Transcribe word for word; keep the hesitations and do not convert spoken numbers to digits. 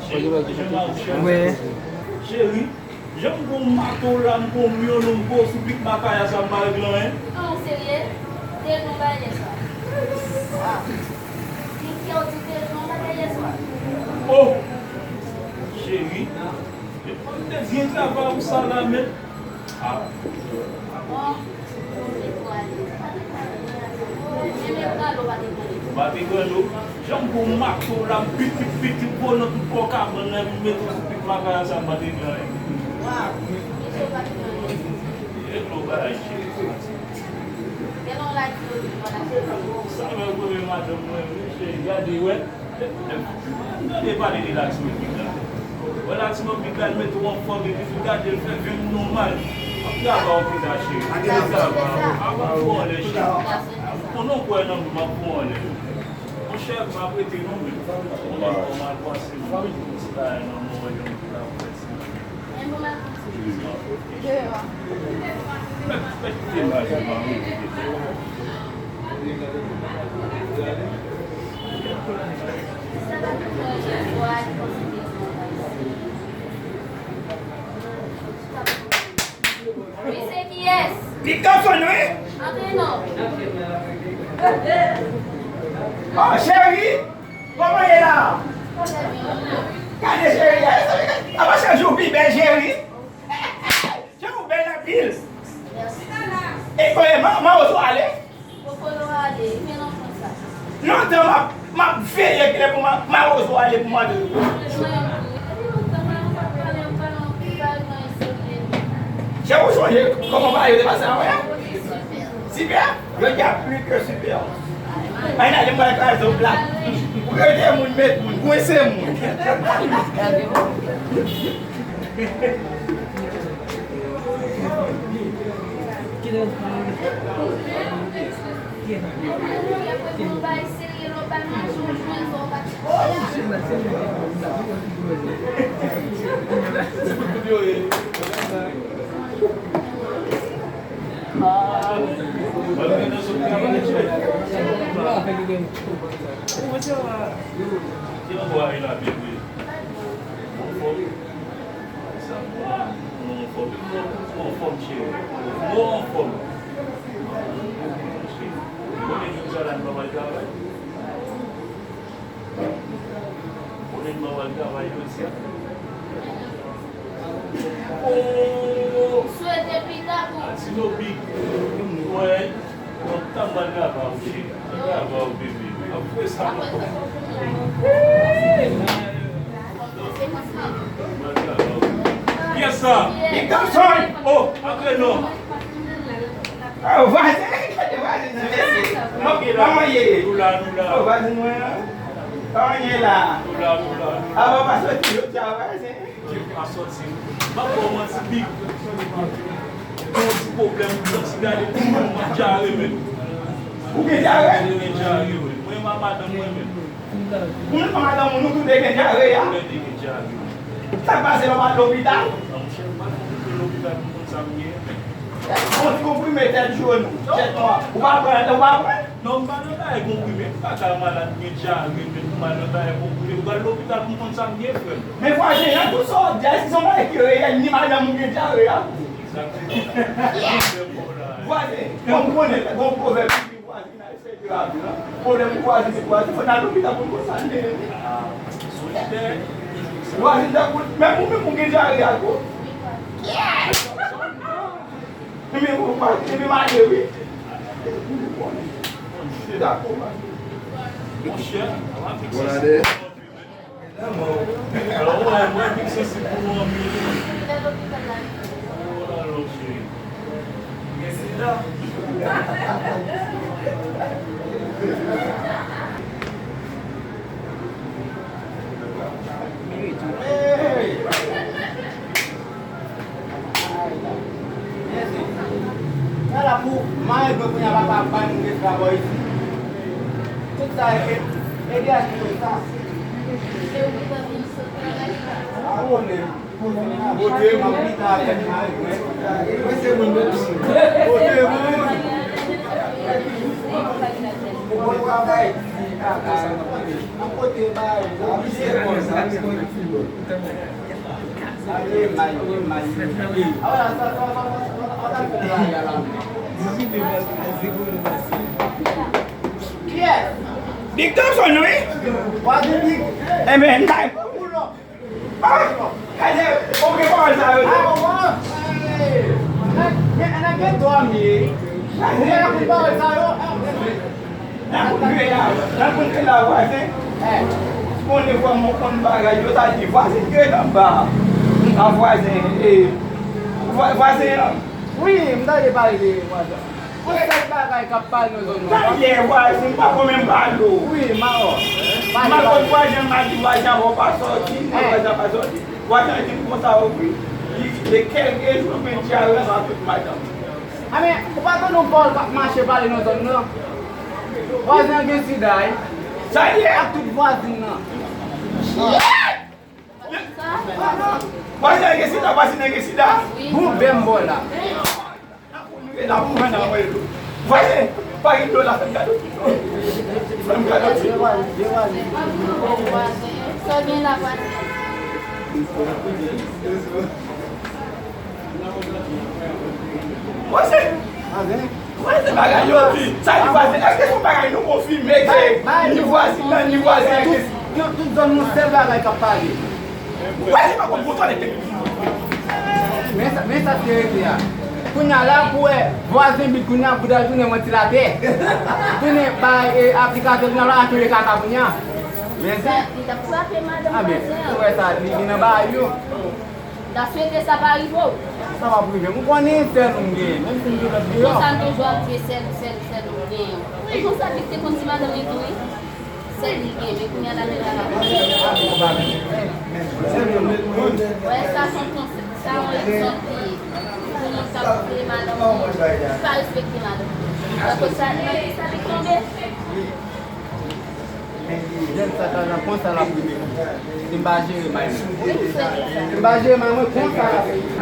Cheri, jan m ap cheri. Wi. Cheri, jan m gon mato la, m gon myon, m gon sou pik makaya sa, m pa regle anyen. Ah, ou serye? Te non bagay sa. Ah. Li fè w di te non bagay sa. Oh! Cheri, e pa m te byen travay ou sa la, men. Ah. Bon. Ou pa te pran dlo. Jan m gon mato la, m pitit, pitit, gwo nan tout kò kabann nan, epi m mete w sou pik makaya sa, m pa te pran anyen. Waw! Misye pa te pran anyen. E dlo bagay, cheri. Sa menm premye madanm mwen, wi, cheri, gade, wè. M tande pale de Latino Big la. Wè Latino Big la, l mete w anfòm, epi tou gade l fè vin nòmal. M ap travay w pita, cheri. M ap travay w. M ap pran w anlè, cheri. Konnen w kwè nan mwen, m ap pran w anlè. Monchè, m ap rete non, men. Mwen pa fè w mal panse, non. Ti bagay nan mwen, wè, jan m te la, w fè si. Wi, se kiyès? Big Thompson, wi. Antre non. Oh, cheri, kòman ye la? Gade, cheri, apa chak jou pi bèl, cheri. Jan ou bèl anpil. Mèsi. E kote ma-, mawozo ale? Poko yo ale, men nan konsa. Lontan m ap, m ap veye kilè pou ma-, mawozo ale pou mande. Mwen, depi lontan, mwen pa pale, m pale anpil, pale nan eseye. Chè, ou sonje kòman bagay yo te pase avan yè? Sipè. Sipè? Jodi a pli ke sipè. Ann ale, m pral kraze w plat. Rete moun, met moun, kwense moun. Anfòm, cheri. Mwen anfòm. Konnen jodi a la m pa pral travay. Konnen m pa pral travay jodi a. Oh! Swete pita pou. Latino Big. Mwen. Bon, tanpri, travay ou, cheri. Travay ou, bebe. Apre sa, nou. Yes, sir. Big Thompson. Oh, antre non. Oh, vwazen, gade vwazen nan, mesye. Kòman ye? Nou la, nou la. Oh, vwazen mwen an. Kòman ye la? Nou la, nou la, nou la. Apa w pa soti jodi a, vwazen? Ke m pa soti. M ap ba w manti, Big. Gen yon ti pwoblèm, m santi gade pou mwen, m dyare menm. Ou gen dyare? Mwen gen dyare, wi. Mwen, m ak madanm mwen menm. Ou menm ak madanm ou, nou tou de gen dyare a? Nou de gen dyare, wi. Sa k pase lè w pa al lopital? Non, monchè, m pa t konn lopital pou m konn sa m gen. Yon ti konprime tèt joun, tèt nwa. Ou pa pran, ou pa pran? Non, m pa nan bagay konprime. M pa ka malad, m gen dyare, men pou m al nan bagay konprime. Ou pral lopital pou m konn sa m gen, frè m. Men vwazen an, tout sa w ap di a, èske se yon bagay ki reyèl, ni madanm ou gen dyare a? Egzakteman. Vwazen, kòm ou konnen, gen yon pwovèb ki di vwazinay se derape, non? Pwoblèm vwazen, se vwazen, fò n al lopital pou n konn sa n gen. Ah, solidè. Vwazen tankou, menm ou menm ou gen dyare a tou. Ebyen, ou pa, ebyen, m ale, wi. Ou konnen. Se dakò, m ale. Monchè, w ap fikse sou mwen anpil, men. Alò, w wè, mwen, m santi pou ou anpil. Oh, alò, cheri. Gen sida. Hey! Mèsi. Sa la pou mare gwen kounye a papa ap bay moun respè bò isi. Tout sa e, e, e de a ki fè sa. Se ou ki fè vin sot travay. A, ou ne. Bote moun. Bote moun. Ou bon travay. Big Thompson, wi. Enben, ah, gade, ou gen pawòl sa yo tou. Nèg, nèg gen dòmi. Ou gen pawòl sa yo. Nan kout grenn la, nan kout grenn la, vwazen. Konnen kòman w konn bagay yo, sa di vwazen grenn anba. A vwazen, e, vwa-, vwazen an. Wi, m tande pale de vwazen. Yon sèl bagay k ap pale nan zòn nan. Talè, vwazen, m pa konn menm pale w. Wi, m a wè. M pa konn vwazen, m a di vwazen an pa sòti, vwazen an pa sòti. Vwazen an di m konsa, wi. Li, li kèlke jou, men di a rezon ak tout madanm. A men, ou pa tande yon pawòl k ap mache pale nan zòn nan? Vwazen an gen sida, wi. Sa l ye? Ak tout vwazin nan. Vwazen an gen sida, vwazen an gen sida. Bon, bèm bò la. Vwazen, pa gen dlo la, fè m gade w. Fè m gade w. Sa w gen la, vwazen? Vwazen! Vwazen, bagay yo di. Sa di vwazen? Èske se yon bagay nou konfime ke ni vwazen nan, ni vwazen an? Tout, tout zòn nou sèl bagay k ap pale. Vwazen pa konn kontwole tèt li. Men sa, men sa ki rete a. Kounye a la pou wè vwazen bit kounye a pou al tounen ventilatè. Tounen bay, e, aplikatè kounye a la ap tounen kaka kounye a. Men sa. Li t ap frape madanm vwazen an. A men, ou wè sa, li, li nan bagay yo. M ta swete sa pa rive w. Sa p ap rive. M konnen sèl ou m genyen, menm si m gen lòt deyò. Konsa n toujou ap di sèl, sèl, sèl ou m genyen. Wi, konsa Big te konn di madanm li tou, wi. Sèl li genyen, men kounye a la menm la pa konn. Wè, sa se yon konsèy, sa yon egzanp li ye. Pou moun k ap vle madanm li, pa respekte madanm li. Donk, sa, nan ki sa Big tonbe? Jèn sa ta nan konsa l ap rive. Si m pa jere may mwen. Wi, m swete sa. Si m pa jere may mwen, konsa l ap rive.